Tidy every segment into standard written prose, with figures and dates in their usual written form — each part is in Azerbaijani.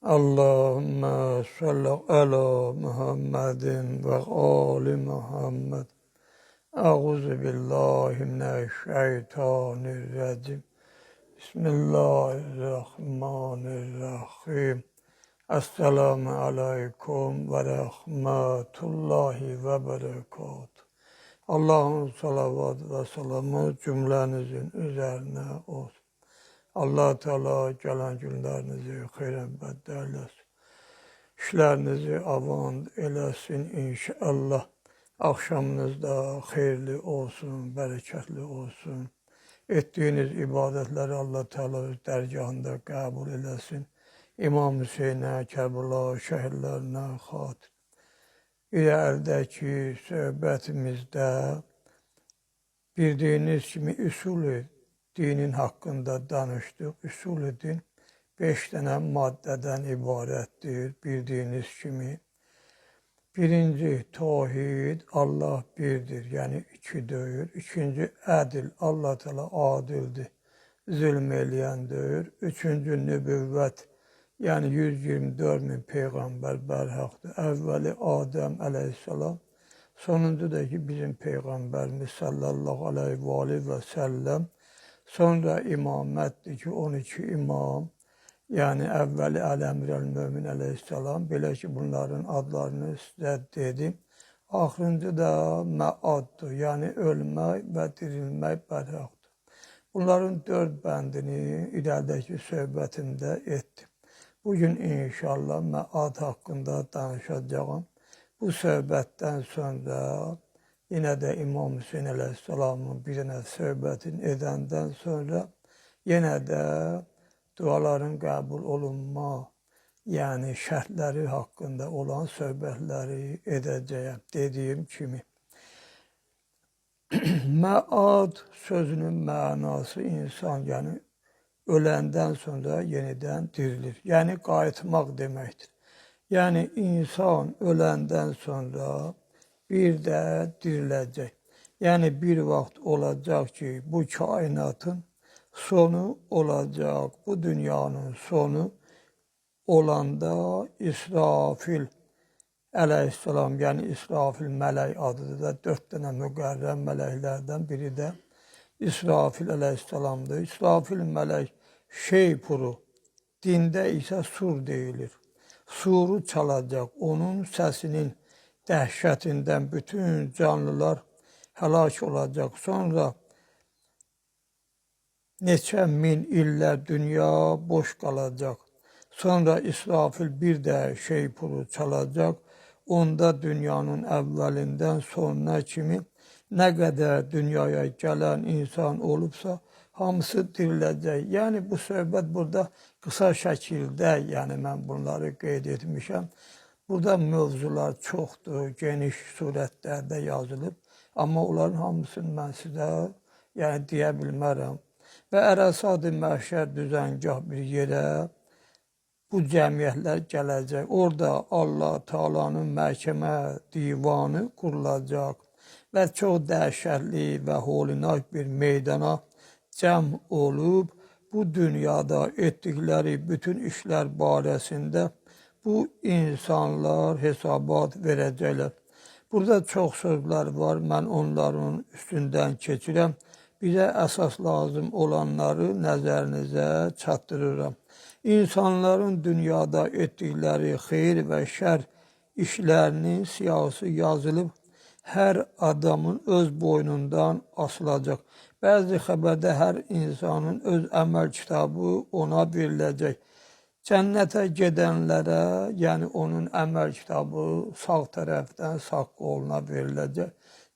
Allahümme salli ala Muhammedin ve ali Muhammed. Euzu billahi mineşşeytanirracim. Bismillahirrahmanirrahim. Esselamu aleyküm ve rahmetullahi ve berekatuhu. Allah'ın salavat ve salamı cümlenizin üzerine olsun. Allah Teala gələn günlərinizi xeyrə bəddəl eləsin. İşlərinizi avant eləsin inşallah. Axşamınız da xeyirli olsun, bərəkətli olsun. Etdiyiniz ibadətləri Allah Teala öz dərgahında qəbul eləsin. İmam Hüseynə, Kərbəla şəhidlərinə xatir. İrəlidəki söhbətimizdə bildiyiniz kimi üsulü dinin haqqında danışdıq. Üsulü din 5 dənə maddədən ibarətdir bildiyiniz kimi. Birinci tohid, Allah birdir, yəni iki deyil. İkinci ədil, Allah Teala adildir, zülm eləyən deyil. Üçüncü nübüvvət, yəni 124 min peyğəmbər bərhaqdır. Əvvəli Adəm əleyhissalam, sonuncu da ki bizim peyğəmbərimiz sallallahu aleyhi və aleyhi və səlləm. Sonra imamətdir ki 12 imam, yəni əvvəli Əl-Əmir Mömin əleyhissalam, belə ki bunların adlarını sizə dedim. Axırıncı da məaddır, yəni ölmək və dirilmək bərhaqdır. Bunların 4 bəndini irəlidəki söhbətimdə etdim. Bugün inşallah məad haqqında danışacağım. Bu söhbətdən sonra yenə də İmam Hüseyin əleyhissalamın bir dənə söhbətini edəndən sonra yenə də duaların qəbul olunma, yəni şərtləri haqqında olan söhbətləri edəcəyəm dediyim kimi. Məad sözünün mənası insan, yəni öləndən sonra yenidən dirilir. Yəni qayıtmaq deməkdir. Yəni insan öləndən sonra bir də diriləcək. Yəni bir vaxt olacaq ki, bu kainatın sonu olacaq. Bu dünyanın sonu olanda İsrafil əleyhissalam, yəni İsrafil mələk adıdır da, 4 dənə müqərrəm mələklərdən biri də İsrafil əleyhissalamdır. İsrafil mələk şeypuru, dində isə sur deyilir. Suru çalacaq, onun səsinin dəhşətindən bütün canlılar həlak olacaq. Sonra neçə min illər dünya boş qalacaq. Sonra İsrafil bir də şeypuru çalacaq. Onda dünyanın əvvəlindən sonuna kimi nə qədər dünyaya gələn insan olubsa, hamısı diriləcək. Yəni bu söhbət burada qısa şəkildə, yəni mən bunları qeyd etmişəm. Burada mövzular çoxdur, geniş surətlərdə yazılıb. Amma onların hamısını mən sizə yəni deyə bilmərəm. Və Ərəsad-ı Məhşər düzəngah bir yerə bu cəmiyyətlər gələcək. Orada Allah Taala'nın məhkəmə divanı qurulacaq və çox dəhşətli və holinak bir meydana cəm olub bu dünyada etdikləri bütün işlər barəsində bu insanlar hesabat verəcəklər. Burada çox sözlər var, mən onların üstündən keçirəm. Bizə əsas lazım olanları nəzərinizə çatdırıram. İnsanların dünyada etdikləri xeyir və şər işlərinin siyahısı yazılıb hər adamın öz boynundan asılacaq. Bəzi xəbərdə hər insanın öz əməl kitabı ona veriləcək. Cənnətə gedənlərə, yəni onun əməl kitabı sağ tərəfdən sağ qoluna veriləcək.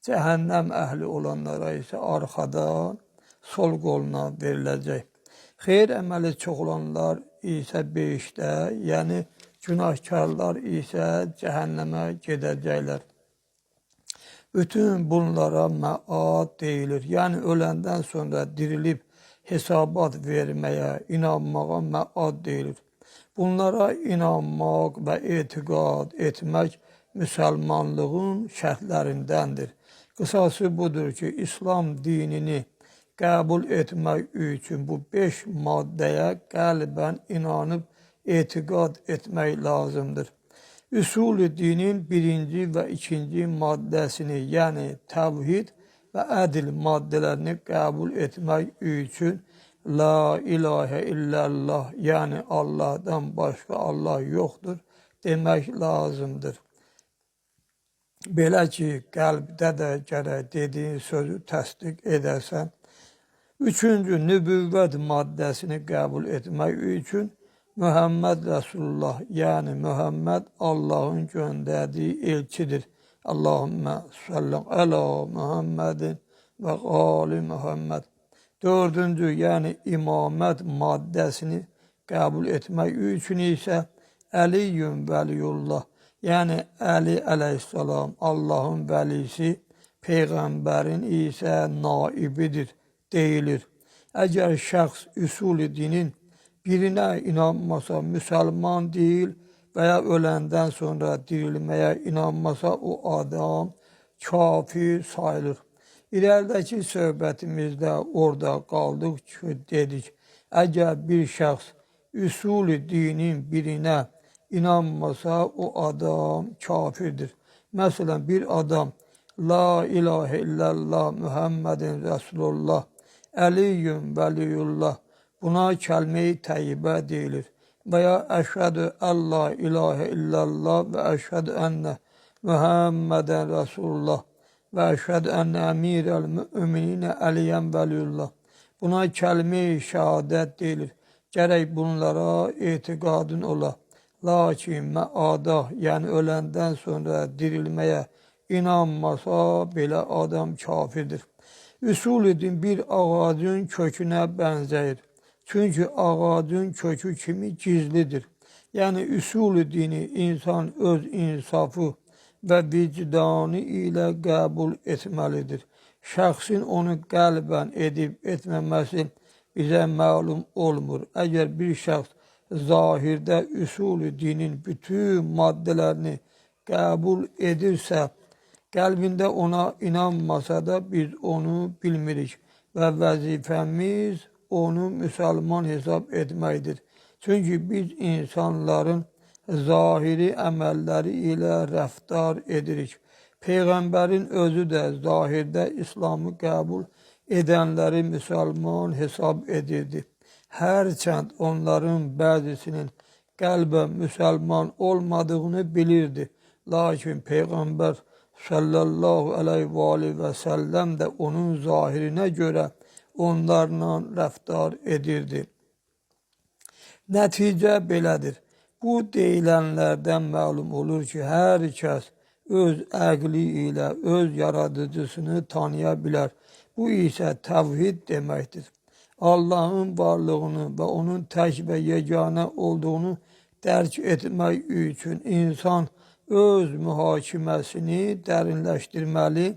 Cəhənnəm əhli olanlara isə arxadan sol qoluna veriləcək. Xeyir əməli çox olanlar isə behişdə, yəni günahkarlar isə cəhənnəmə gedəcəklər. Bütün bunlara məad deyilir. Yəni öləndən sonra dirilib hesabat verməyə, inanmağa məad deyilir. Bunlara inanmaq və etiqad etmək müsəlmanlığın şərtlərindəndir. Qısası budur ki, İslam dinini qəbul etmək üçün bu 5 maddəyə qəlbən inanıb etiqad etmək lazımdır. Üsul-ü dinin birinci və ikinci maddəsini, yəni təvhid və ədl maddələrini qəbul etmək üçün La ilahə illallah, yəni Allahdan başqa Allah yoxdur demək lazımdır. Belə ki, qəlbdə də gərək dediyin sözü təsdiq edəsən. Üçüncü, nübüvvət maddəsini qəbul etmək üçün Muhammed Resulullah, yəni Muhammed Allahın göndərdiyi elçidir. Allahümme salli ala Muhammedin və ali Muhammed. Dördüncü, yəni imamət maddəsini qəbul etmək üçün isə Əliyyün vəliyullah, yəni Əli əleyhissalam Allahın vəlisi, Peyğəmbərin isə naibidir deyilir. Əgər şəxs üsul-i dinin birinə inanmasa, müsəlman deyil və ya öləndən sonra dirilməyə inanmasa, o adam kafir sayılır. İrəlidəki söhbətimizdə orada qaldıq ki, dedik, əgər bir şəxs üsul-i dinin birinə inanmasa, o adam kafirdir. Məsələn, bir adam La ilahə illallah Muhammedin Resulullah, Əliyyün vəliyullah, buna kəlmə-i təyyibə deyilir. Və ya əşhədü ən la ilahə illallah və əşhədü ənə Muhammedən Resulullah və əşhədü ənə əmirəl müminə Əliyyən vəliyullah. Buna kəlmə-i şəhadət deyilir. Gərək bunlara etiqadın ola. Lakin məada, yəni öləndən sonra dirilməyə inanmasa, belə adam kafirdir. Üsul-i din bir ağacın kökünə bənzəyir. Çünki ağacın kökü kimi gizlidir. Yəni üsul-i dini insan öz insafı və vicdanı ilə qəbul etməlidir. Şəxsin onu qəlbən edib etməməsi bizə məlum olmur. Əgər bir şəxs zahirdə üsul-i dinin bütün maddələrini qəbul edirsə, qəlbində ona inanmasa da biz onu bilmirik və vəzifəmiz onu müsəlman hesab etməkdir. Çünki biz insanların zahiri əməlləri ilə rəftar edirik. Peyğəmbərin özü də zahirdə İslamı qəbul edənləri müsəlman hesab edirdi. Hərçənd onların bəzisinin qəlbən müsəlman olmadığını bilirdi. Lakin Peyğəmbər sallallahu əleyhi və alihi və səlləm də onun zahirinə görə onlarla rəftar edirdi. Nəticə belədir. Bu deyilənlərdən məlum olur ki, hər kəs öz əqli ilə öz yaradıcısını tanıya bilər. Bu isə təvhid deməkdir. Allahın varlığını və onun tək və yeganə olduğunu dərk etmək üçün insan öz mühakiməsini dərinləşdirməli,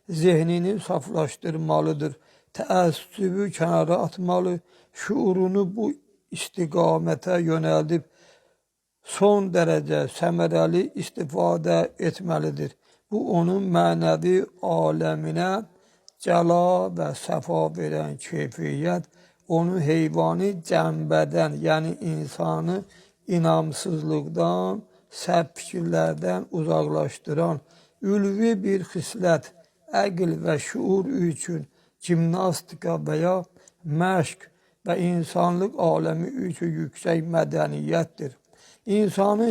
zehnini saflaşdırmalıdır. Təəssübü kənara atmalı, şuurunu bu istiqamətə yönəldib son dərəcə səmərəli istifadə etməlidir. Bu, onun mənəvi aləminə cəla və səfa verən keyfiyyət, onu heyvani cənbədən, yəni insanı inamsızlıqdan, səhv fikirlərdən uzaqlaşdıran ülvi bir xislət, əql və şuur üçün gimnastika və ya məşq və insanlıq aləmi üçün yüksək mədəniyyətdir. İnsanı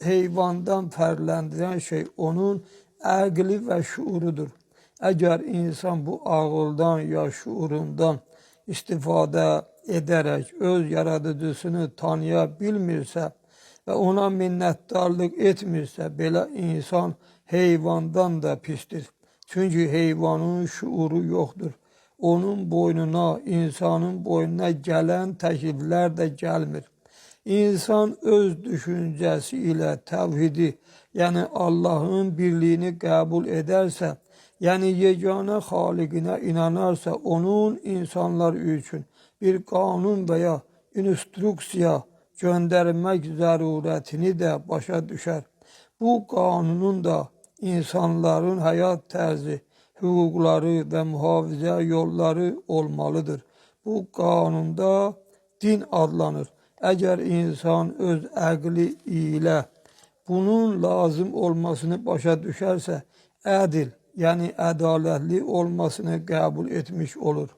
heyvandan fərqləndirən şey onun əqli və şuurudur. Əgər insan bu ağıldan ya şuurundan istifadə edərək öz yaradıcısını tanıya bilmirsə və ona minnətdarlıq etmirsə, belə insan heyvandan da pisdir. Çünki heyvanın şuuru yoxdur. Onun boynuna, insanın boynuna gələn təkliflər də gəlmir. İnsan öz düşüncəsi ilə təvhidi, yəni Allahın birliyini qəbul edərsə, yəni yeganə xaliqinə inanarsa, onun insanlar üçün bir qanun və ya instruksiya göndərmək zərurətini də başa düşər. Bu qanunun da insanların həyat tərzi, hüquqları və mühafizə yolları olmalıdır. Bu qanunda din adlanır. Əgər insan öz əqli ilə bunun lazım olmasını başa düşərsə, ədil, yəni ədalətli olmasını qəbul etmiş olur.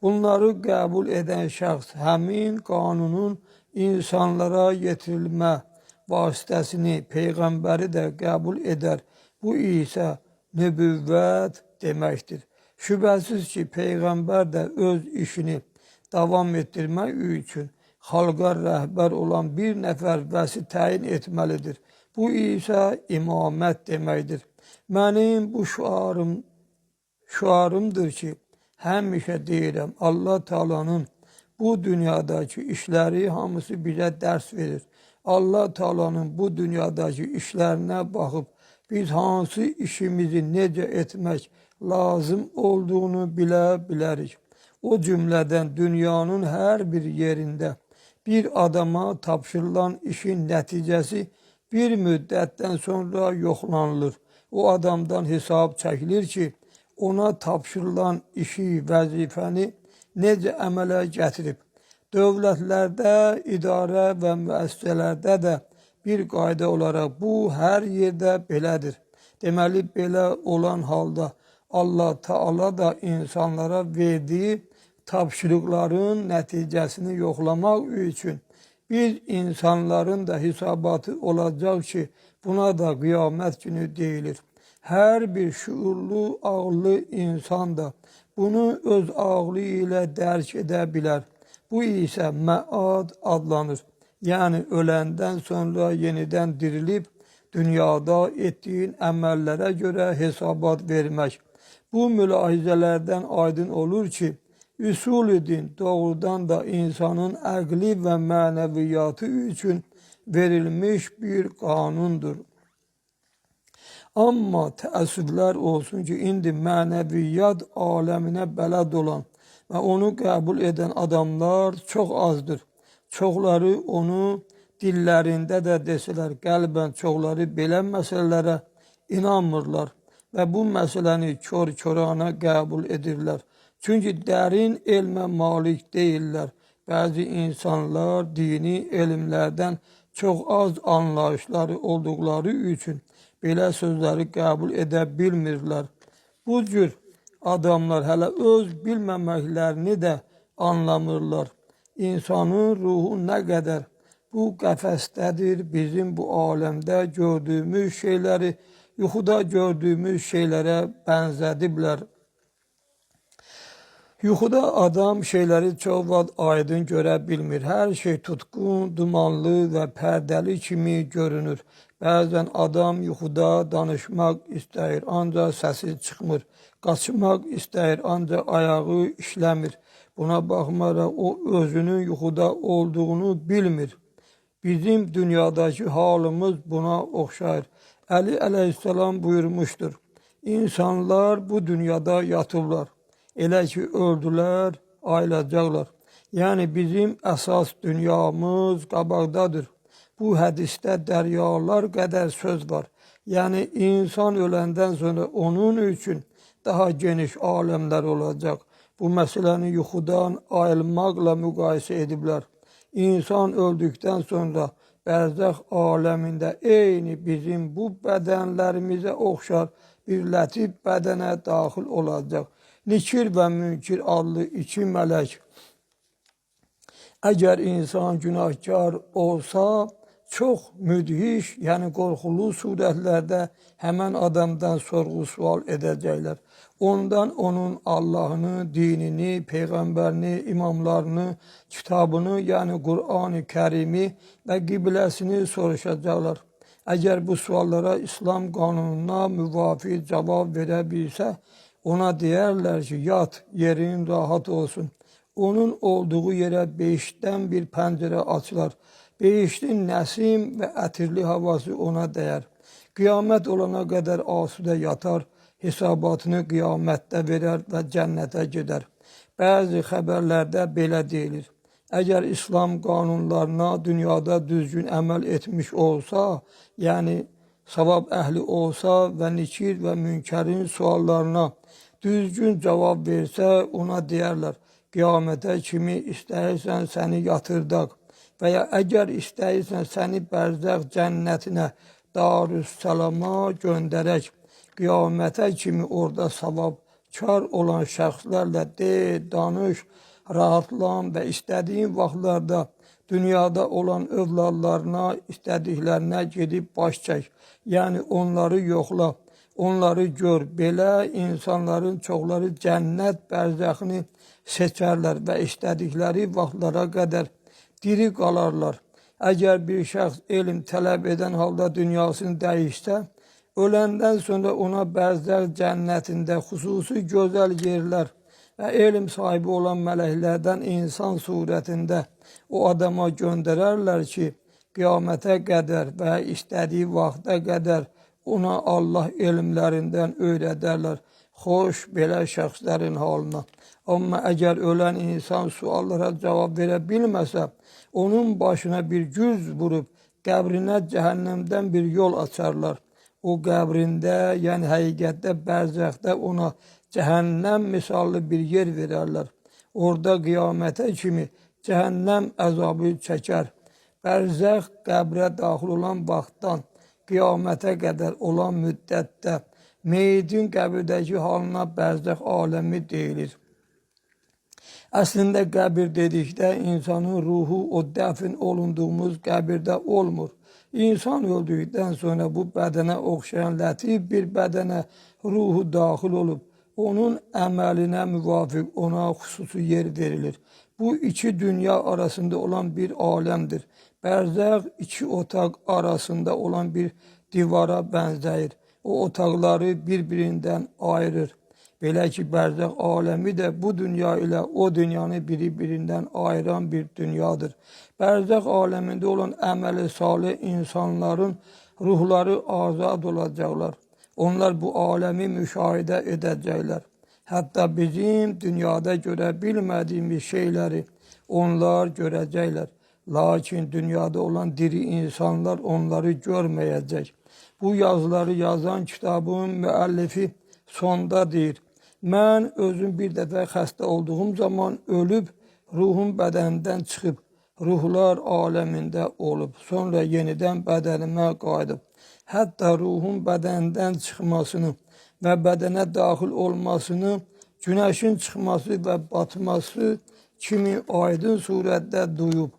Bunları qəbul edən şəxs həmin qanunun insanlara yetirilmə vasitəsini, peyğəmbəri də qəbul edər. Bu isə nübüvvət deməkdir. Şübhəsiz ki, peyğəmbər də öz işini davam etdirmək üçün xalqa rəhbər olan bir nəfər vəsi təyin etməlidir. Bu isə imamət deməkdir. Mənim bu şüarımdır ki, həmişə deyirəm, Allah Taala'nın bu dünyadakı işləri hamısı bizə dərs verir. Allah Taala'nın bu dünyadakı işlərinə baxıb biz hansı işimizi necə etmək lazım olduğunu bilə bilərik. O cümlədən dünyanın hər bir yerində bir adama tapşırılan işin nəticəsi bir müddətdən sonra yoxlanılır. O adamdan hesab çəkilir ki, ona tapşırılan işi, vəzifəni necə əmələ gətirib. Dövlətlərdə, idarə və müəssisələrdə də bir qayda olaraq bu hər yerdə belədir. Deməli, belə olan halda Allah Taala da insanlara verdiyi tapşırıqların nəticəsini yoxlamaq üçün biz insanların da hesabatı olacaq ki, buna da qiyamət günü deyilir. Hər bir şuurlu, ağıllı insan da bunu öz ağlı ilə dərk edə bilər. Bu isə məad adlanır. Yəni öləndən sonra yenidən dirilib dünyada etdiyin əməllərə görə hesabat vermək. Bu mülahizələrdən aydın olur ki, üsul-ü din doğrudan da insanın əqli və mənəviyyatı üçün verilmiş bir qanundur. Amma təəssüflər olsun ki, indi mənəviyyat aləminə bələd olan və onu qəbul edən adamlar çox azdır. Çoxları onu dillərində də desələr, qəlbən çoxları belə məsələlərə inanmırlar və bu məsələni kör-körana qəbul edirlər. Çünki dərin elmə malik deyillər. Bəzi insanlar dini elmlərdən çox az anlayışları olduqları üçün belə sözləri qəbul edə bilmirlər. Bu cür adamlar hələ öz bilməməklərini də anlamırlar. İnsanın ruhu nə qədər bu qəfəsdədir, bizim bu aləmdə gördüyümüz şeyləri yuxuda gördüyümüz şeylərə bənzədiblər. Yuxuda adam şeyləri çox vaxt aydın görə bilmir. Hər şey tutqun, dumanlı və pərdəli kimi görünür. Bəzən adam yuxuda danışmaq istəyir, ancaq səsi çıxmır. Qaçmaq istəyir, ancaq ayağı işləmir. Buna baxmayaraq o özünün yuxuda olduğunu bilmir. Bizim dünyadakı halımız buna oxşayır. Əli əleyhissalam buyurmuşdur. İnsanlar bu dünyada yatıblar. Elə ki öldülər, ayılacaqlar. Yəni bizim əsas dünyamız qabaqdadır. Bu hədisdə dəryalar qədər söz var. Yəni insan öləndən sonra onun üçün daha geniş aləmlər olacaq. Bu məsələni yuxudan ayılmaqla müqayisə ediblər. İnsan öldükdən sonra bərzəx aləmində eyni bizim bu bədənlərimizə oxşar bir lətif bədənə daxil olacaq. Nikir və Münkir adlı iki mələk. Əgər insan günahkar olsa, çox müdhiş, yəni qorxulu surətlərdə həmən adamdan sorğu-sual edəcəklər. Ondan onun Allahını, dinini, peyğəmbərini, imamlarını, kitabını, yəni Qur'an-ı Kərimi və qibləsini soruşacaqlar. Əgər bu suallara İslam qanununa müvafiq cavab verə bilsə, ona deyərlər ki, yat, yerin rahat olsun. Onun olduğu yerə behiştdən bir pəncərə açılar. Behiştin nəsim və ətirli havası ona dəyər. Qiyamət olana qədər asudə yatar, hesabatını qiyamətdə verər və cənnətə gedər. Bəzi xəbərlərdə belə deyilir. Əgər İslam qanunlarına dünyada düzgün əməl etmiş olsa, yəni savab əhli olsa və nikir və münkərin suallarına düzgün cavab versə, ona deyərlər, qiyamətə kimi istəyirsən səni yatırdaq. Və ya əgər istəyirsən səni bərzəx cənnətinə, Darüsselama göndərək, qiyamətə kimi orada savabkar olan şəxslərlə de, danış, rahatlan və istədiyin vaxtlarda dünyada olan övladlarına, istədiklərinə gedib baş çək. Yəni onları yoxla, onları gör. Belə insanların çoxları cənnət bərzəxini seçərlər və istədikləri vaxtlara qədər diri qalarlar. Əgər bir şəxs elm tələb edən halda dünyasını dəyişsə, öləndən sonra ona bərzəx cənnətində xüsusi gözəl yerlər və elm sahibi olan mələklərdən insan surətində o adama göndərərlər ki, qiyamətə qədər və istədiyi vaxta qədər ona Allah elmlərindən öyrədərlər. Xoş belə şəxslərin halına. Amma əgər ölən insan suallara cavab verə bilməsə, onun başına bir güz vurub qəbrinə cəhənnəmdən bir yol açarlar. O qəbrində, yəni həqiqətdə bərzəxdə ona cəhənnəm misallı bir yer verərlər. Orada qiyamətə kimi cəhənnəm əzabı çəkər. Bərzəx qəbrə daxil olan vaxtdan qiyamətə qədər olan müddətdə meyidin qəbirdəki halına bərzəx aləmi deyilir. Əslində qəbir dedikdə insanın ruhu o dəfn olunduğumuz qəbirdə olmur. İnsan öldükdən sonra bu bədənə oxşayan lətif bir bədənə ruhu daxil olub, onun əməlinə müvafiq ona xüsusi yer verilir. Bu iki dünya arasında olan bir aləmdir. Bərzəx iki otaq arasında olan bir divara bənzəyir. O otaqları bir-birindən ayırır. Belə ki, bərzəx aləmi də bu dünya ilə o dünyanı biri-birindən ayıran bir dünyadır. Bərzəx aləmində olan əməli salih insanların ruhları azad olacaqlar. Onlar bu aləmi müşahidə edəcəklər. Hətta bizim dünyada görə bilmədiyimiz şeyləri onlar görəcəklər. Lakin dünyada olan diri insanlar onları görməyəcək. Bu yazıları yazan kitabın müəllifi sonda deyir: mən özüm bir dəfə xəstə olduğum zaman ölüb, ruhum bədəndən çıxıb, ruhlar aləmində olub, sonra yenidən bədənimə qayıdıb. Hətta ruhun bədəndən çıxmasını və bədənə daxil olmasını günəşin çıxması və batması kimi aydın surətdə duyub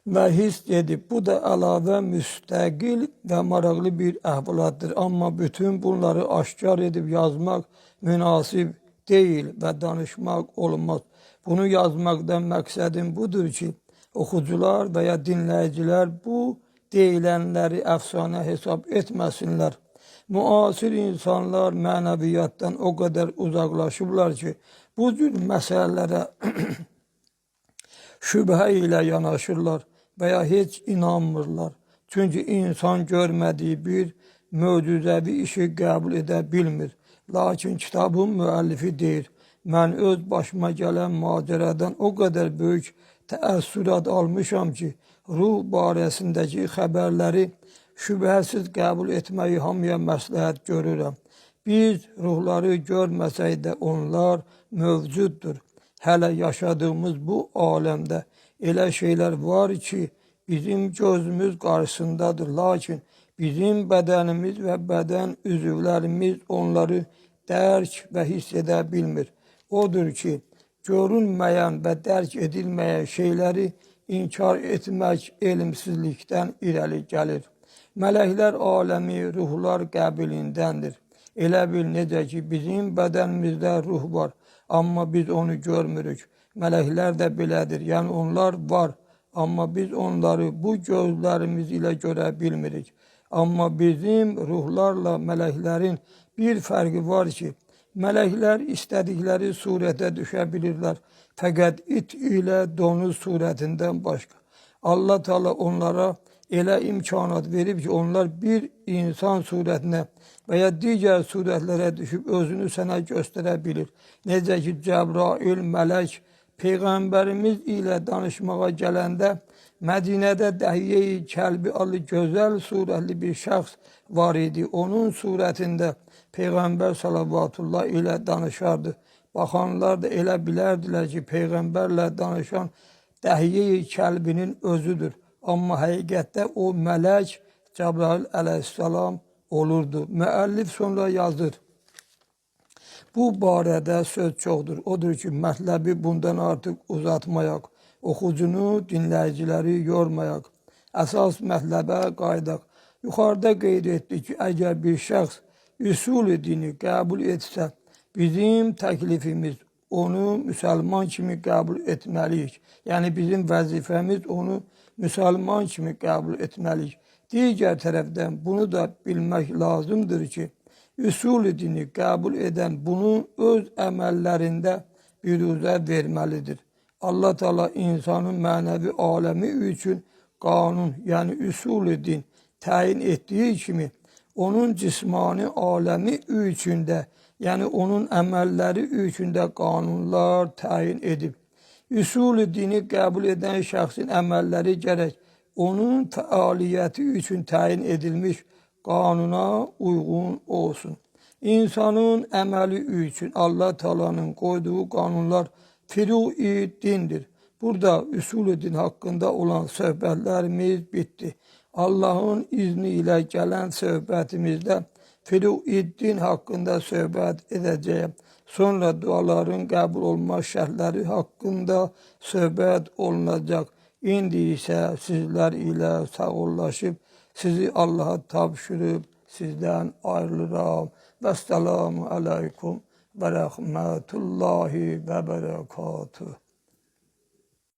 və hiss edib. Bu da əlavə müstəqil və maraqlı bir əhvalatdır. Amma bütün bunları aşkar edib yazmaq münasib deyil və danışmaq olmaz. Bunu yazmaqdan məqsədim budur ki, oxucular və ya dinləyicilər bu deyilənləri əfsanə hesab etməsinlər. Müasir insanlar mənəviyyatdan o qədər uzaqlaşıblar ki, bu cür məsələlərə şübhə ilə yanaşırlar və ya heç inanmırlar. Çünki insan görmədiyi bir möcüzəvi işi qəbul edə bilmir. Lakin kitabın müəllifi deyir: mən öz başıma gələn macəradan o qədər böyük təəssürat almışam ki, ruh barəsindəki xəbərləri şübhəsiz qəbul etməyi hamıya məsləhət görürəm. Biz ruhları görməsək də onlar mövcuddur. Hələ yaşadığımız bu aləmdə elə şeylər var ki, bizim gözümüz qarşısındadır. Lakin bizim bədənimiz və bədən üzvlərimiz onları dərk və hiss edə bilmir. Odur ki, görünməyən və dərk edilməyən şeyləri inkar etmək elmsizlikdən irəli gəlir. Mələklər aləmi ruhlar qəbilindəndir. Elə bil necə ki, bizim bədənimizdə ruh var, amma biz onu görmürük. Mələklər də belədir, yəni onlar var, amma biz onları bu gözlərimiz ilə görə bilmirik. Amma bizim ruhlarla mələklərin bir fərqi var ki, mələklər istədikləri surətə düşə bilirlər, fəqət it ilə donuz surətindən başqa. Allah Teala onlara elə imkanat verib ki, onlar bir insan surətinə və ya digər surətlərə düşüb özünü sənə göstərə bilir. Necə ki, Cəbrail mələk Peyğəmbərimiz ilə danışmağa gələndə Mədinədə Dəhiyyə-i Kəlbi adlı gözəl surətli bir şəxs var idi. Onun surətində Peyğəmbər salavatullah ilə danışardı. Baxanlar da elə bilərdilər ki, Peyğəmbərlə danışan Dəhiyyə-i Kəlbinin özüdür. Amma həqiqətdə o mələk Cəbrail əleyhissalam olurdu. Müəllif sonra yazır. Bu barədə söz çoxdur. Odur ki, mətləbi bundan artıq uzatmayaq. Oxucunu, dinləyiciləri yormayaq. Əsas mətləbə qayıdaq. Yuxarıda qeyd etdik ki, əgər bir şəxs üsul-i dini qəbul etsə, bizim təklifimiz onu müsəlman kimi qəbul etməliyik. Yəni bizim vəzifəmiz onu müsəlman kimi qəbul etməliyik. Digər tərəfdən bunu da bilmək lazımdır ki, üsul-i dini qəbul edən bunu öz əməllərində büruzə verməlidir. Allah Teala insanın mənəvi aləmi üçün qanun, yəni üsul-i din təyin etdiyi kimi onun cismani aləmi üçün də, yəni onun əməlləri üçün də qanunlar təyin edib. Üsul-i dini qəbul edən şəxsin əməlləri gərək onun fəaliyyəti üçün təyin edilmiş qanuna uyğun olsun. İnsanın əməli üçün Allah Teala'nın qoyduğu qanunlar furu-i dindir. Burada üsul-i din haqqında olan söhbətlərimiz bitdi. Allahın izni ilə gələn söhbətimizdə furu-i din haqqında söhbət edəcəyəm. Sonra duaların qəbul olma şərtləri haqqında söhbət olunacaq. İndi isə sizlər ilə sağollaşıb, sizi Allaha tapşırıb, sizdən ayrılıram. Vəssalamu aleykum və rəhmətullahi və bərəkatuhu.